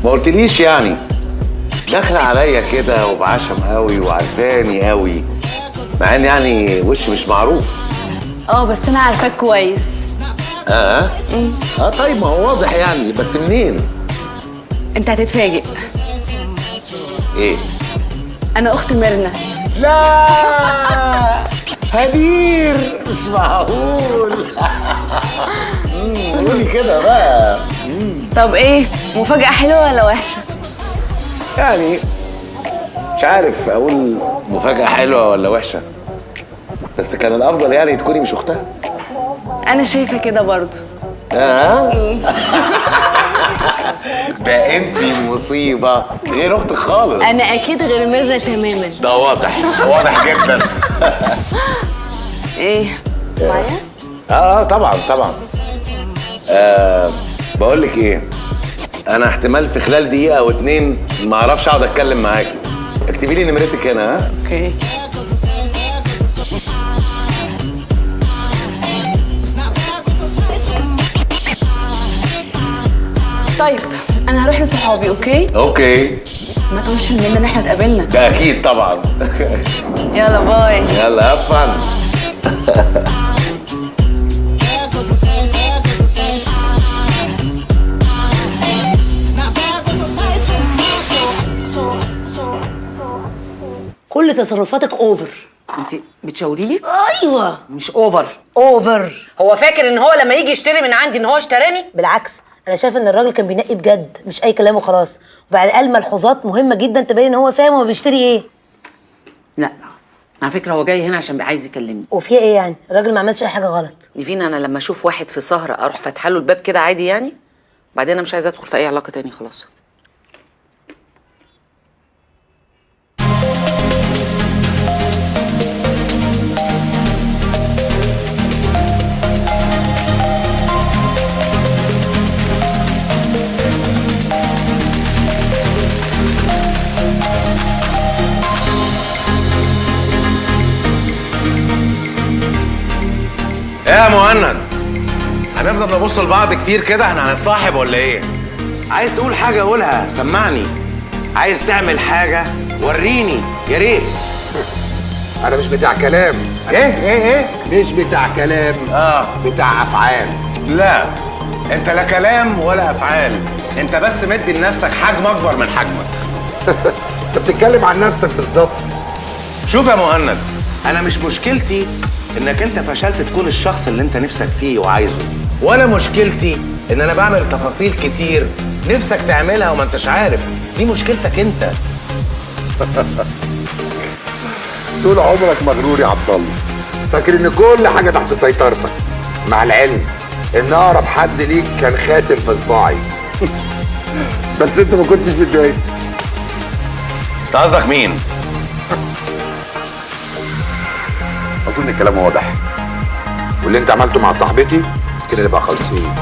ما قلتليش يعني داخله عليا كده وبعشم قوي وعارفاني قوي، مع ان يعني وشي مش معروف. اه بس انا عارفاك كويس. اه اه طيب ما هو واضح يعني، بس منين؟ انت هتتفاجئ. ايه؟ انا اخت ميرنا. لا هدير، مش معقول. قولي كده بقى. طب ايه، مفاجأة حلوة ولا وحشة؟ يعني مش عارف اقول مفاجأة حلوة ولا وحشة، بس كان الافضل يعني تكوني مش اختها. انا شايفة كده برضه. اه ده انتي مصيبة، غير اختك خالص. انا اكيد غير ميرنا تماما. ده واضح، واضح جدا. ايه معايا؟ اه طبعا طبعا. بقول لك ايه، انا احتمال في خلال دقيقة او اتنين ما اعرفش اقعد اتكلم معاكي. اكتبي لي نمرتك هنا. ها okay. طيب انا هروح لصحابي. okay؟ okay. ما تقولش لميرنا ان احنا اتقابلنا. ده اكيد طبعا. يلا bye. يلا have fun. كل تصرفاتك over. انت بتشاوري لي؟ ايوه. مش over. over. هو فاكر ان هو لما يجي يشتري من عندي ان هو اشتراني؟ بالعكس، انا شايفه ان الراجل كان بينقي بجد، مش اي كلام وخلاص. وبعد قال ملحوظات مهمة جدا تبين ان هو فاهم هو بيشتري ايه. لا على فكرة هو جاي هنا عشان عايز يكلمني. وفي ايه يعني؟ الراجل ما عملش اي حاجة غلط. نيفين، انا لما اشوف واحد في سهره اروح فاتحة له الباب كده عادي يعني؟ بعدين انا مش عايزه ادخل في اي علاقة تاني خلاص. ايه يا مهند، هنفضل نبص لبعض كتير كده؟ احنا هنتصاحب ولا ايه؟ عايز تقول حاجة قولها، سمعني. عايز تعمل حاجة وريني، يا ريت. انا مش بتاع كلام. ايه ايه ايه؟ مش بتاع كلام. بتاع افعال. لا انت لا كلام ولا افعال، انت بس مدي لنفسك حجم اكبر من حجمك. انت بتتكلم عن نفسك بالظبط. شوف يا مهند، انا مش مشكلتي انك انت فشلت تكون الشخص اللي انت نفسك فيه وعايزه، ولا مشكلتي ان انا بعمل تفاصيل كتير نفسك تعملها وما انتش عارف. دي مشكلتك انت. طول عمرك مغرور يا عبد الله، فاكر ان كل حاجة تحت سيطرتك، مع العلم ان اقرب حد ليك كان خاتم في صباعي. بس انت ما كنتش متضايق. انت قصدك مين؟ اظن الكلام واضح، واللي انت عملته مع صاحبتي كده نبقى خالصين.